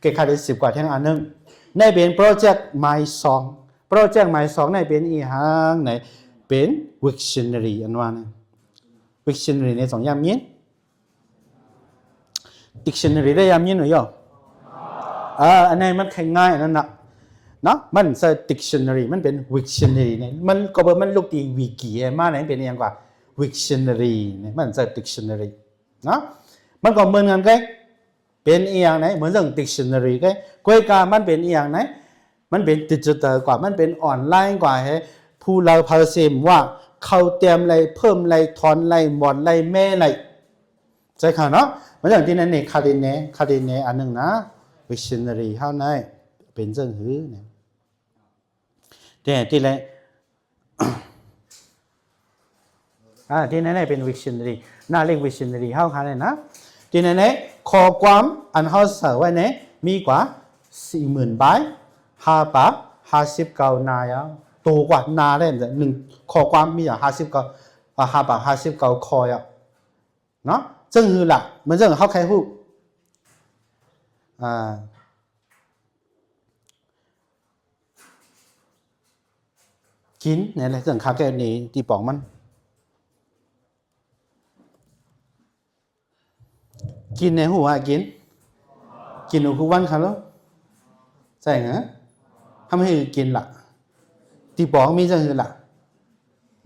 ເກດຄາດໄດ້ສິບກວ່າແທ່ງອັນໜຶ່ງ. ໃນເປັນໂປຣເຈັກໝາຍສອງ ໂປຣເຈັກໝາຍສອງໃນເປັນອີ່ຫຍັງໃນ ເປັນ Wiktionary ອັນວ່ານີ້ Wiktionary ໃນສອງຢ່າມຍິນ Dictionary ໄດ້ຢ່າມຍິນຢູ່. ເອີ ອັນນີ້ມັນແຄ່ງ່າຍອັນນັ້ນນະ ເນາະ ມັນໃສ່ Dictionary ມັນເປັນ Wiktionary ນີ້ ມັນກໍເບິ່ງ ມັນລຸກທີ່ Wiki ມານີ້ ເປັນອີ່ຫຍັງກວ່າ Wiktionary ນີ້ ມັນໃສ່ Dictionary ເນາະ ມັນກໍເໝືອນກັນເລີຍ. ເປັນອີ່ຫຍັງໃນ ເໝືອນເລື່ອງ Dictionary ເລີຍ ກວຍກາມັນເປັນອີ່ຫຍັງໃນ ມັນເປັນດິຈິຕອນກວ່າ ມັນເປັນອອນລາຍກວ່າ ໃຫ້ຜູ້ລາວພາເສມວ່າ ເຂົ້າແຕ້ມໄລ່ ເພີ່ມໄລ່ ຖອນໄລ່ ໝອນໄລ່ ແມ່ໄລ່ ໃຊ່ຄ່ະເນາະ. ເໝືອນເລື່ອງທີ່ນັ້ນນີ້ ຄາດິເນ ຄາດິເນອັນໜຶ່ງນະ Wiktionary ເຮົາໃນ ເປັນຈັ່ງຫື່ນ ແຕ່ທີ່ແລະ ອາ ທີ່ແນ່ໆເປັນ Wiktionary ໜ້າເລກ Wiktionary ເຮົາຄ່ະນີ້ນະ. ທີ່ແນ່ໆຂໍ້ຄວາມອັນເຮົາໃສ່ໄວ້ນີ້ມີກວ່າສີ່ໝື່ນປາຍ ຫ້າປາກຫ້າສິບເກົ້າໜ້າຍາວ ໂຕກວ່າໜ້າແລ້ວ ໜຶ່ງຂໍ້ຄວາມມີຫຍັງ ຫ້າສິບເກົ້າ ອາ ຫ້າປາກຫ້າສິບເກົ້າຂໍ້ຍາວເນາະ. ເຊິ່ງຄືລະ ເໝືອນເຊິ່ງເຮົາໃຄ່ຮູ້ ອາ ກິນນີ້ແຫຼະ ເຊິ່ງຄາແກ້ວນີ້ ຕີປອງມັນ ກິນໃນຮູ້ວ່າກິນ ກິນຢູ່ຄືວັນຄະໂລ ໃຊ່ຫະ ທຳໃຫ້ກິນລະ ຕີປອງມີຈັ່ງຄືລະ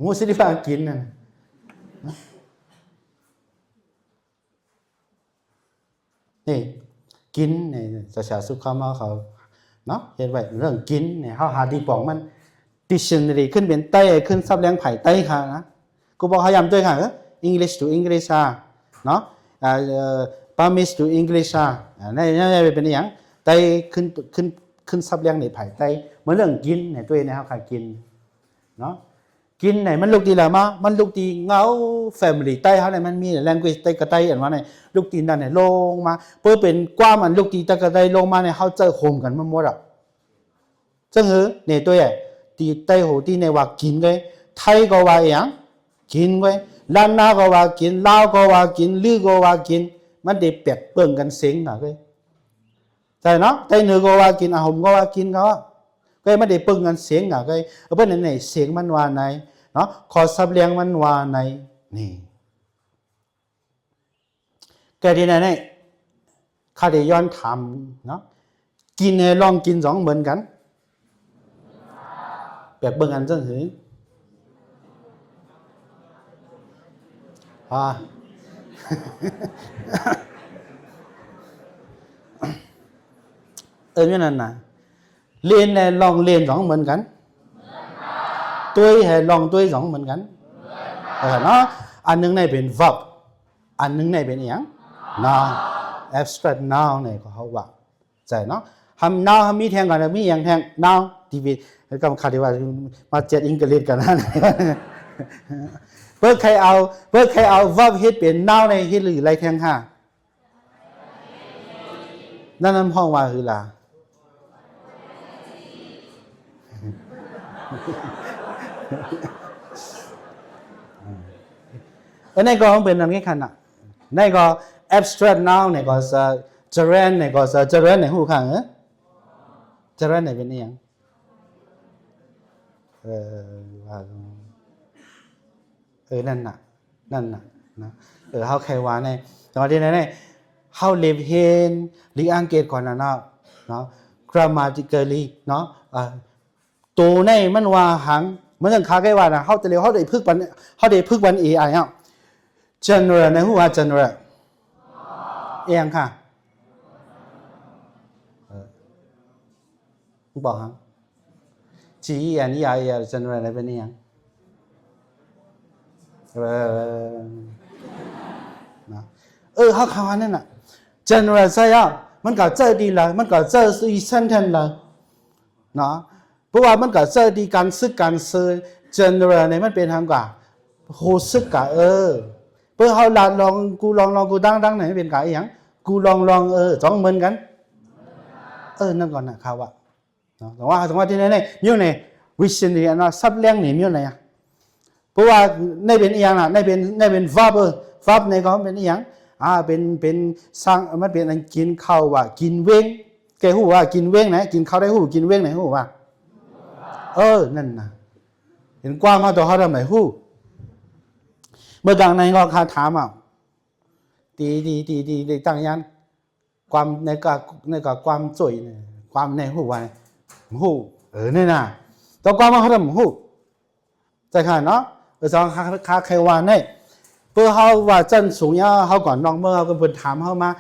ຮູ້ສິໄດ້ວ່າກິນນັ້ນ ນີ້ ກິນນີ້ ສາສາສຸຂະມາເຂົາເນາະ ເຮັດໄວ້ເລື່ອງກິນນີ້ ເຮົາຫາຕີປອງມັນ Dictionary ຂຶ້ນເປັນໄຕ້ ຂຶ້ນສັບແລ້ງພາຍໃຕ້ຄ່ະນະ ກູບອກເຮົາຢ້ຳຕົວຄ່ະ ເອີ English to English ອາ ເນາະ ອາ Burmese to English ອາ ໃນ ໃນ ໃນເປັນອີ່ຫຍັງ ໄຕ້ຂຶ້ນ ຂຶ້ນ ຂຶ້ນສັບແລ້ງໃນພາຍໃຕ້ ເໝືອນເລື່ອງກິນນີ້ ຕົວນີ້ເຮົາຄ່ະກິນເນາະ. ກິນນີ້ມັນລຸກທີ່ລະມາ ມັນລຸກທີ່ເງົາ Family ໃຕ້ເຮົານີ້ ມັນມີ language ໃຕ້ກະໄຕ້ ອັນວ່ານີ້ ລຸກທີ່ນັ້ນນີ້ລົງມາ ເພື່ອເປັນຄວາມອັນລຸກທີ່ໃຕ້ກະໄຕ້ລົງມານີ້ ເຮົາເຈີໂຮມກັນມາໝົດອະ ເຊິ່ງຄື ນີ້ຕົວຢ່າງ ທີ່ໃຕ້ໂຮ ທີ່ໃນວ່າກິນເວີຍ ໄທກໍວ່າອີ່ຫຍັງ ກິນເວີຍ ລ້ານນາກໍວ່າກິນ ລາວກໍວ່າກິນ ລືກໍວ່າກິນ ມັນໄດ້ແປກເບິ່ງກັນເສັງນະເວີຍ ໃຊ່ເນາະ ໄຕ້ເໜືອກໍວ່າກິນ ອາຫົມກໍວ່າກິນ ກໍວ່າ ກໍມັນໄດ້ເບິ່ງກັນເສັງນະ ກໍເພິ່ນໃນເສັງມັນວ່າໃນເນາະ ຂໍ້ສັບແລ້ງມັນວ່າໃນ ນີ້ ແກ່ທີ່ໃນໃນ ຂ້າໄດ້ຍ້ອນຖາມເນາະ ກິນໃຫ້ລອງກິນສອງເໝືອນກັນ ແບບເບິ່ງກັນເຊິ່ງຫື ອາ ເອີ້ນແນວນັ້ນນະ ເລ່ນແລະລອງເລ່ນສອງເໝືອນກັນ ຕຸ້ຍແລະລອງຕຸ້ຍສອງເໝືອນກັນ ເອີເນາະ ອັນໜຶ່ງໃນເປັນ verb ອັນໜຶ່ງໃນເປັນອີ່ຫຍັງ noun abstract noun ໃນກໍເຮົາວ່າ ໃຊ່ເນາະ ຄຳ noun ເຮົາມີແທ່ງກ່ອນ ມີຫຍັງແທ່ງ noun ທີ່ເປັນ ກຳຄາດທີ່ວ່າມາຈັດອັງກິດກັນ ເພິ່ນໃຄເອົາ ເພິ່ນໃຄເອົາ verb ເຮັດເປັນ noun ໃນເຮັດຫຼືໄລ່ແທ່ງຫາ ນັ້ນນຳຫ້ອງວ່າຄືລາ ອັນນີ້ກໍເປັນອັນນີ້ຄັນນະ ໃນກໍ abstract noun ໃນກໍ gerund ໃນກໍ gerund ໃນຮູ້ຂ້າງ เออ gerund ໃນເປັນອີ່ຫຍັງ ເອີ ວ່າ ເອີ ນັ້ນນະ ນັ້ນນະ ນະ ເອີ ເຮົາໃຄ່ວ່າແນ່ ແຕ່ວ່າທີ່ໃນເຮົາເລີຍຮຽນ ເລື່ອງອັງກິດກ່ອນນະເນາະ ເນາະ grammatically ເນາະ ເອີ ໂຕໃນມັນວ່າຫຍັງ ມັນຈັ່ງຄາແກ້ວ່ານະ ເຮົາຈະເລີຍ ເຮົາໄດ້ຝຶກມັນ ເຮົາໄດ້ຝຶກມັນ ເອໄອ ເຮົາ general ໃນຮູ້ວ່າ general ອີ່ຫຍັງຄ່ະ ເອີ ບອກຫາ G E N E R A L general ເປັນອີ່ຫຍັງ ເອີ ນະ ເອີ ເຮົາຄຳວ່ານັ້ນນະ general ໃຊ້ອະ ມັນກໍໃຊ້ດີລະ ມັນກໍໃຊ້ sentence ລະ ເນາະ ເພາະວ່າມັນກໍໃຊ້ທີ່ການສຶກການເຊີ general ນີ້ມັນເປັນຫຍັງກະ ຮູ້ສຶກກະ ເອີ ເປີເຮົາລາດລອງ ກູລອງລອງ ກູດັງດັງ ນີ້ເປັນກະອີ່ຫຍັງ ກູລອງລອງ ເອີ ສອງເໝືອນກັນ ເອີ ນັ້ນກ່ອນນະ ຄາວະ ເນາະ ແຕ່ວ່າ ແຕ່ວ່າທີ່ໃນ ໃນ ຢູ່ໃນ dictionary ອັນວ່າສັບແລ້ງນີ້ມີຢູ່ໃນ ເພາະວ່າໃນເປັນອີ່ຫຍັງນະ ໃນເປັນ ໃນເປັນ verb ເອີ verb ໃນກໍເປັນອີ່ຫຍັງ ອາ ເປັນ ເປັນສ້າງ ມັນເປັນອັນກິນເຂົ້າວ່າ ກິນເວັງ ກະຮູ້ວ່າກິນເວັງນະ ກິນເຂົ້າໄດ້ຮູ້ ກິນເວັງນະຮູ້ວ່າ ເອີ ນັ້ນນະ ເຫັນຄວາມເຮົາຕົວເຮົາທຳໄມຮູ້ ເມື່ອກາງໃນກໍຄາຖາມເອົາ ຕີ ຕີ ຕີ ຕີ ໄດ້ຕັ້ງຍານ ຄວາມໃນກະ ໃນກະຄວາມຊ່ວຍ ຄວາມໃນຮູ້ວ່າ ຮູ້ ເອີ ນີ້ນະ ຕົວຄວາມເຮົາທຳຮູ້ ໃຈຂ້າເນາະ ເອີ ສອງ ຂ້າ ຂ້າໄຂວ່າໃນ ເມື່ອເຮົາວ່າຊັ້ນສູງຍາ ເຮົາກໍນອກເມືອງ ເຮົາກໍເພິ່ນຖາມເຮົາມາ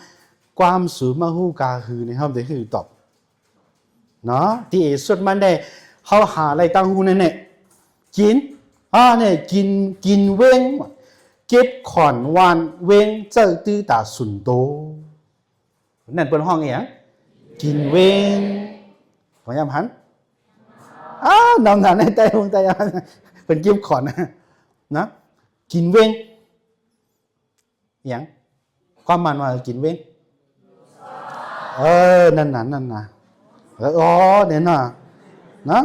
ຄວາມສູງມາຮູ້ກາຄືໃນ ເຮົາໄດ້ຄືຕອບເນາະ ທີ່ສຸດມັນໄດ້ ເຮົາຫາໄດ້ຕັ້ງຮູ້ແນ່ໆ ກິນ ອາ ແນ່ ກິນ ກິນເວັງ ເກັບຂອນຫວ່ານເວັງ ເຈົ້າຕື້ຕາສູນໂຕ. ນັ້ນເພິ່ນຮ້ອງອີ່ຫຍັງ? ກິນເວັງ. ພະຍາຍາມຫັນ ອ້າວ ນຳໜ້າໃນໃຕ້ຫົງໃຕ້ ເພິ່ນກິບຂອນນະ ນະ ກິນເວັງ ອີ່ຫຍັງ? ຄວາມໝາຍວ່າກິນເວັງ ເອີ ນັ້ນນະ ນັ້ນນະ ເອີ ອໍ ແນ່ນອນ ນະ.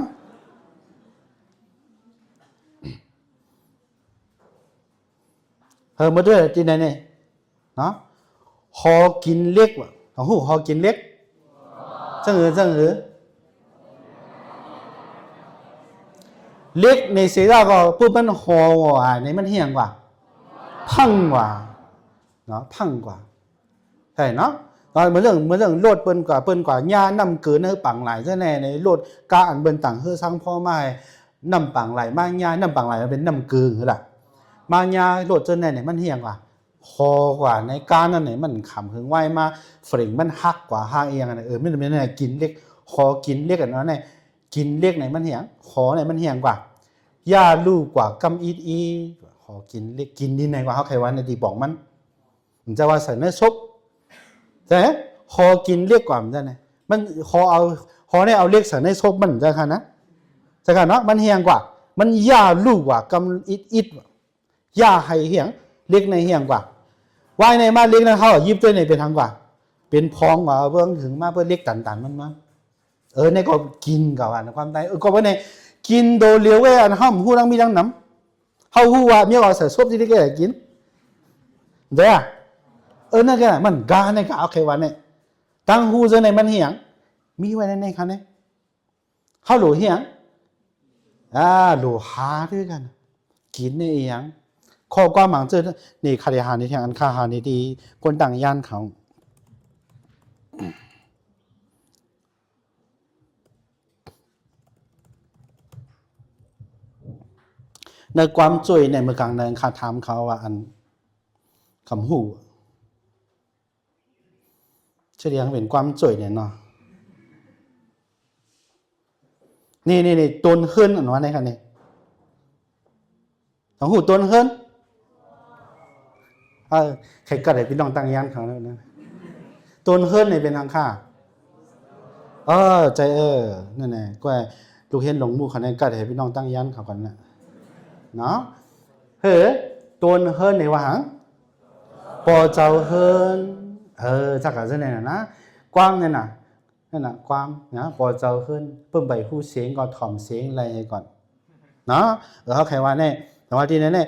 ເອີ ມາດ້ວຍທີ່ໃດນີ້ເນາະ ຫໍກິນເຫຼັກ ເຮົາຮູ້ຫໍກິນເຫຼັກ ຈັ່ງເອີ ຈັ່ງເອີ ເຫຼັກໃນເສດາກໍປຸບ ມັນຫໍວ່າ ໃນມັນຫຽງກວ່າ ພັງກວ່າເນາະ ພັງກວ່າ ໃຊ່ເນາະ ເນາະ ເມື່ອເລື່ອງ ເມື່ອເລື່ອງລົດເພິ່ນກວ່າ ເພິ່ນກວ່າຫຍ້ານ້ຳເກີນໃຫ້ປັງຫຼາຍ ເຈົ້າແນ່ ໃນລົດກະອັນເພິ່ນຕັ້ງເຮືອສັງພໍມາໃຫ້ ນ້ຳປັງໄຫຼມາຫຍ້າ ນ້ຳປັງໄຫຼມັນເປັນນ້ຳເກີນຫັ້ນລະ ມາຫຍ້າລົດເຈົ້າແນ່ນີ້ ມັນຫຍັງວະ ຄໍກວ່າໃນການນັ້ນນີ້ ມັນຂຳເຫິງໄວມາ ຝຣັ່ງມັນຫັກກວ່າຫາກອີ່ຫຍັງ ເອີ ມັນ ມັນກິນເຫຼັກ ຂໍກິນເຫຼັກ ອັນນັ້ນແນ່ ກິນເຫຼັກນີ້ມັນຫຍັງ ຂໍນີ້ມັນຫຍັງກວ່າ ຢ່າລູກວ່າກຳອິດອີ ຂໍກິນເຫຼັກ ກິນດີໃນກວ່າເຮົາໄຂວ່າໃນຕີປອງມັນ ມັນຈະວ່າໃສ່ໃນສົບ ແຕ່ຂໍກິນເຫຼັກກວ່າມັນຈະນະ ມັນຂໍເອົາ ຂໍແນ່ເອົາເຫຼັກໃສ່ໃນສົບມັນ ຈະຂະນະ ຈະຂະນະ ມັນແຮງກວ່າ ມັນຢ່າລູກວ່າກຳອິດ ອິດ ຢ່າໃຫ້ຫຽງ ເຫຼັກໃນແຮງກວ່າ ວ່າໃນມາເຫຼັກນັ້ນ ເຮົາຫຍິບຕົວນີ້ເປັນຫຍັງກວ່າ ເປັນພອງກວ່າ ເບິ່ງເຖິງມາເປີດເຫຼັກຕັນໆ ມັນມາ ເອີ ໃນກໍກິນກໍວ່າໃນຄວາມໃຕ້ ເອີ ກໍວ່າໃນກິນໂດລຽວເວີຍ ອັນເຮົາຮູ້ທັງມີທັງນຳ ເຮົາຮູ້ວ່າເມຍເອົາໃສ່ສົບຊິໄດ້ແກ່ກິນ ເດ້ອ ເອີ ນັ້ນກະມັນກະໃນກະໂອເຄວ່າແນ່ ຕັ້ງຮູ້ເຊິ່ງໃນມັນເຮັດຫຍັງ ມີໄວ້ໃນ ໃນຄັນນີ້ ເຮົາໂຫຼເຮັດຫຍັງ ອາ ໂຫຼຫາດ້ວຍກັນ ກິນນີ້ອີ່ຫຍັງ ຂໍ້ຄວາມຫາງເຈີ ນີ້ຄະເດຫານີ້ແທງ ອັນຄາຫານີ້ທີ່ຄົນຕັ້ງຢ້ານເຂົາ ໃນຄວາມຈ່ອຍໃນມື້ກາງໃນ ຂ້າຖາມເຂົາວ່າ ອັນ ຄຳຮູ້ ສະແດງເປັນຄວາມຈ່ອຍແນ່ເນາະ ນີ້ໆໆ ໂຕນເຮີນ ອັນວ່າໃນຄັນນີ້ ຕ້ອງຮູ້ໂຕນເຮີນ ເອີ ໃຄກັດໃຫ້ພີ່ນ້ອງຕັ້ງຢ້ານເຂົາແລ້ວນະ ໂຕນເຮີນນີ້ເປັນຫຍັງຄະ ເອີ ໃຈ ເອີ ນັ້ນແຫຼະ ກວ່າລູກເຮນຫຼົງໝູ່ເຂົາໃນກັດໃຫ້ພີ່ນ້ອງຕັ້ງຢ້ານເຂົາກ່ອນນະ ເນາະ ເຮີ ໂຕນເຮີນນີ້ວ່າຫຍັງ ປໍເຈົ້າເຮີນ ເອີ ຈັກກະຈັ່ງໃດນະ ກວ້າງແນ່ນະ ນັ້ນນະ ຄວາມນະ ປໍເຈົ້າເຮີນ ເພີ່ມໃບຮູ້ສຽງກໍຖ່ອມສຽງໄລ່ໃຫ້ກ່ອນເນາະ ເອີ ເຮົາໃຄວ່າແນ່ ແຕ່ວ່າທີ່ແນ່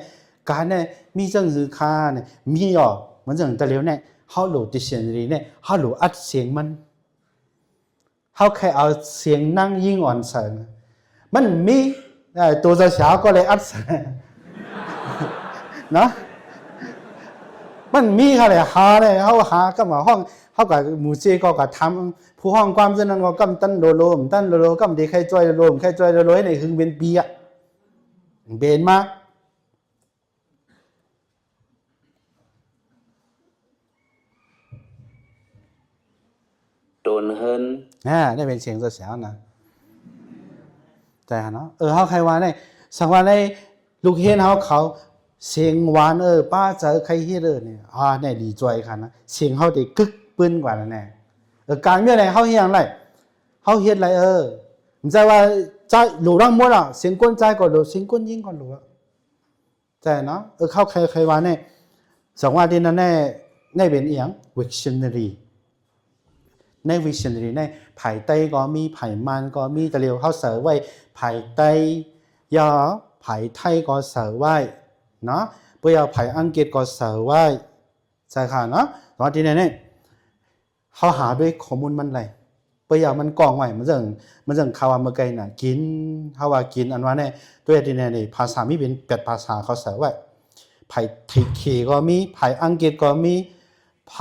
ໆ ການແນ່ ມີຈັ່ງຫືຄາແນ່ ມີຫຍໍ ມັນຈັ່ງຕະຫຼຽວແນ່ ເຮົາໂຫຼດິກຊັນນາຣີແນ່ ເຮົາໂຫຼອັດສຽງມັນ ເຮົາໃຄເອົາສຽງນາງຍິງອ່ອນສາຍ ມັນມີ ເອີ ໂຕເຈົ້າສາວກໍເລີຍອັດສາຍ ເນາະ ມັນມີເຮົາແຫຼະ ຫາແຫຼະ ເຮົາຫາກຳມາຮ້ອງ ເຮົາກະໝູ່ເຈກໍກະຖາມ ຜູ້ຮ້ອງຄວາມເຊັ່ນນັ້ນກໍກຳຕັນໂລໂລ ຕັນໂລໂລ ກຳດີໄຄຈ້ອຍໂລໂລ ໄຄຈ້ອຍໂລໂລ ໃຫ້ໄດ້ຫຶງເປັນປີອະ ເປັນມາ ໂຕນເຮີນ ອາ ໄດ້ເປັນສຽງສາວໆນະ ແຕ່ເນາະ ເອີ ເຮົາໃຄວ່າໄດ້ ສັງວ່າໄດ້ ລູກເຮນເຮົາເຂົາ ສຽງຫວານ ເອີ ປ້າເຈີ ໃຄເຮັດ ເອີ ນີ້ ອາ ແນ່ ດີຈ່ອຍຄັນນະ ສຽງເຮົາໄດ້ກຶກປຶ້ນກວ່ານັ້ນແນ່ ເອີ ການເມື່ອໃດເຮົາເຮັດຫຍັງໄດ້ ເຮົາເຮັດໄດ້ ເອີ ບໍ່ໃຊ່ວ່າຈະໂຫຼທັງໝົດອະ ສຽງຄົນຊາຍກໍໂຫຼ ສຽງຄົນຍິງກໍໂຫຼ ໃຊ່ເນາະ ເອີ ເຂົາໃຄ ໃຄວ່າແນ່ ສັງວ່າທີ່ນັ້ນແນ່ ໃນເປັນອີ່ຫຍັງ dictionary ໃນ dictionary ໃນ ໃຜໄຕ້ກໍມີ ໃຜມານກໍມີ ຕະຫຼຽວເຮົາໃສ່ໄວ້ ໃຜໄຕ້ ຢ່າ ໃຜໄທກໍໃສ່ໄວ້ເນາະ ບໍ່ຢ່າ ໃຜອັງກິດກໍໃສ່ໄວ້ ໃຊ່ຄ່ະເນາະ ແຕ່ວ່າທີ່ແນ່ໆ ເຮົາຫາດ້ວຍຂໍ້ມູນມັນໄດ້ ພະຍາມັນກ້ອງໄວ້ ມັນຈັ່ງ ມັນຈັ່ງເຂົາວ່າເມື່ອໄກນະ ກິນ ເຮົາວ່າກິນ ອັນວ່າແນ່ ຕົວທີ່ແນ່ນີ້ ພາສາມີເປັນແປດພາສາເຂົາໃສ່ໄວ້ ໃຜໄທເຄກໍມີ ໃຜອັງກິດກໍມີ ໃຜ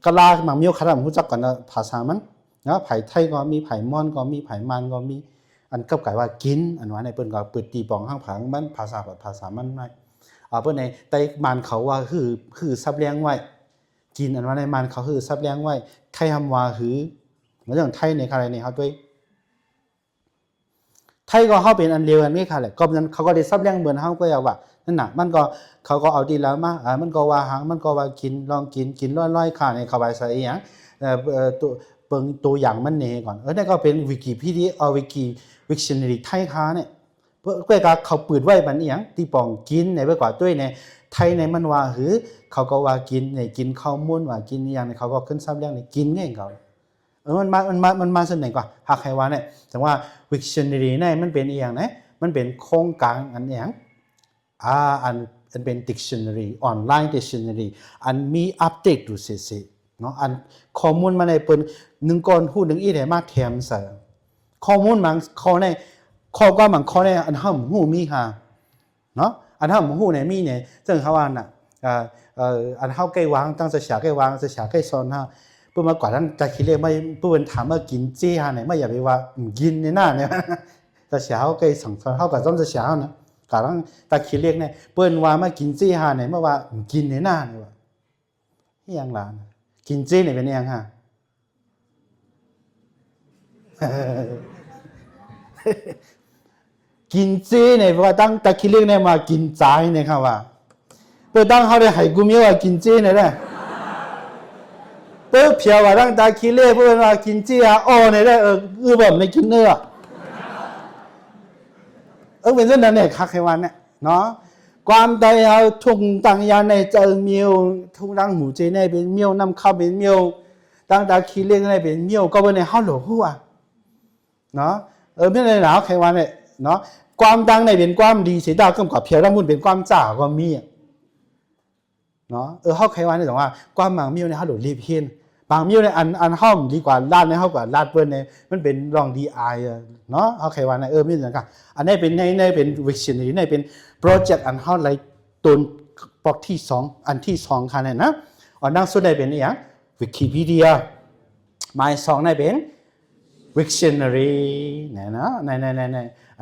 ກະລາ ມັກມີຂະນາດຮູ້ຈັກກັນນະ ພາສາມັນເນາະ ໃຜໄທກໍມີ ໃຜມອນກໍມີ ໃຜມານກໍມີ ອັນກັບກາຍວ່າກິນ ອັນວ່າແນ່ ເພິ່ນກໍເປີດຕີປອງທາງພາສາມັນ ພາສາ ພາສາມັນໄວ້ ເອົາເພິ່ນໃນ ໃນມານເຂົາວ່າ ຄື ຄືສັບລຽງໄວ້ ກິນ ອັນວ່າໃນມານເຂົາຄືສັບລຽງໄວ້ ໄທຫ້າມວ່າ ຄື ເລື່ອງໄທໃນຂະນະນີ້ເຮົາດ້ວຍ ໄທກໍເຮົາເປັນອັນດຽວກັນນີ້ຄ່ະແຫຼະ ກໍນັ້ນເຂົາກໍໄດ້ສັບລຽງເໝືອນເຮົາກໍຢ່າວ່າ ນັ້ນນະ ມັນກໍ ເຂົາກໍເອົາທີ່ລາວມາ ເອີ ມັນກໍວ່າຫາງ ມັນກໍວ່າກິນ ລອງກິນ ກິນລອຍໆ ຄ່ານີ້ເຂົາໄປໃສ່ອີ່ຫຍັງ ເອີ ເອີ ຕົວ ເບິ່ງຕົວຢ່າງມັນແນ່ກ່ອນ ເອີ ນັ້ນກໍເປັນວິກິພີເດຍ ເອີ ວິກິ ວິກຊັນນາຣີໄທຄ່ານີ້ ເພິ່ນ ເພິ່ນກໍເຂົາປືດໄວ້ປານອີ່ຫຍັງ ຕີປອງກິນໃນເພິ່ນກວ່າຕົວໃນ ໄທໃນມັນວ່າ ຄື ເຂົາກໍວ່າກິນໃນ ກິນເຂົ້າມູນວ່າກິນອີ່ຫຍັງໃນ ເຂົາກໍຂຶ້ນສັບລຽງໃນ ກິນແມ່ນເຂົາ ເອີ ມັນມາ ມັນມາ ມັນມາສ່ຳໃດກວ່າ ຫາກໃຫ້ວ່າແນ່ ຈັ່ງວ່າວິກຊັນນາຣີນີ້ມັນເປັນອີ່ຫຍັງນະ ມັນເປັນໂຄງການອັນອີ່ຫຍັງ ອ່າ ອັນ ອັນເປັນດິກຊັນນາຣີ ອອນລາຍດິກຊັນນາຣີ ອັນມີອັບເດດຢູ່ເສຍໆເນາະ ອັນຂໍ້ມູນມາໃນເພິ່ນ ໜຶ່ງກ້ອນຮູ້ໜຶ່ງອີ່ແຫຼະ ມາແຖມໃສ່ຂໍ້ມູນບາງຂໍ້ໃນ ຂໍ້ຄວາມບາງຂໍ້ໃນ ອັນເຮົາບໍ່ຮູ້ມີຄ່າ ເນາະ ອັນເຮົາບໍ່ຮູ້ໃນມີໃນ ເຊິ່ງເຮົາວ່ານະ ເອີ ເອີ ອັນເຮົາໃກ້ວາງ ຕັ້ງສະເສຍໃກ້ວາງ ສະເສຍໃກ້ສອນເຮົາ ເພິ່ນມາກວາດທາງຕາຂີ້ເລກ ມາ ເພິ່ນຖາມມາກິນເຈຫາໃນ ມາຢ່າໄປວ່າກິນໃນໜ້າໃນ ສະເສຍເຮົາໃກ້ສັ່ງສອນ ເຮົາກໍຕ້ອງສະເສຍເຮົານະ ກວາດທາງຕາຂີ້ເລກໃນ ເພິ່ນວ່າມາກິນເຈຫາໃນ ມາວ່າກິນໃນໜ້າໃນວ່າ ອີ່ຫຍັງຫຼານ ກິນເຈນີ້ເປັນອີ່ຫຍັງຫາ? ກິນເຈນີ້ ເພາະວ່າຕັ້ງຕາຂີ້ເລກນີ້ມາກິນຈາຍນີ້ ເຂົາວ່າ ເປີດຕັ້ງເຮົາໄດ້ໃຫ້ກຸມເຍາະວ່າກິນເຈນີ້ແຫຼະ ເປີດພຽວວ່າຕັ້ງຕາຂີ້ເລກ ເພິ່ນວ່າກິນເຈ ອາ ອໍ ນີ້ແຫຼະ ເອີ ອື ແບບໄດ້ກິນເນື້ອ ເອີ ເປັນຊັ້ນນັ້ນແຫຼະ ຄັກໃຫ້ວ່າແນ່ເນາະ ຄວາມໃດເຮົາທຸກຕັ້ງຢ່າງໃນໃຈມິວ ທຸກຕັ້ງຫູເຈໃນເປັນມິວ ນ້ຳຄຳເປັນມິວ ຕັ້ງຕາຂີ້ເລກໃນເປັນມິວ ກໍເບິ່ງໃນເຮົາຫຼວງຫົວເນາະ ເອີ ແມ່ນແຫຼະ ເຮົາໃຫ້ວ່າແນ່ເນາະ ຄວາມຕັ້ງໃນເປັນຄວາມດີ ເສຍດາຍກໍພຽວທັງໝົດເປັນຄວາມຈາກໍມີ ເນາະ ເອີ ເຮົາໃຫ້ວ່ານີ້ ແຕ່ວ່າຄວາມບາງມິວນີ້ເຮົາຫຼູບລີບເຫັນ ບາງມິວນີ້ ອັນ ອັນເຮົາດີກວ່າລາດໃນ ເຮົາກວ່າລາດເພິ່ນໃນ ມັນເປັນລອງດີອາຍເນາະ ເຮົາໃຫ້ວ່ານັ້ນ ເອີ ມີຫຍັງກະ ອັນນີ້ເປັນ ໃນ ໃນເປັນວິກຊັນນາຣີ ໃນເປັນໂປຣເຈັກ ອັນເຮົາໄລ່ຕົ້ນປອກທີສອງ ອັນທີສອງຄ່ະແນ່ນະ ອັນໜັງສືໃນເປັນອີ່ຫຍັງ ວິກິພີເດຍ ໝາຍສອງໃນເປັນວິກຊັນນາຣີ ແນ່ນະ ໃນ ໃນ ໃນ ໃນ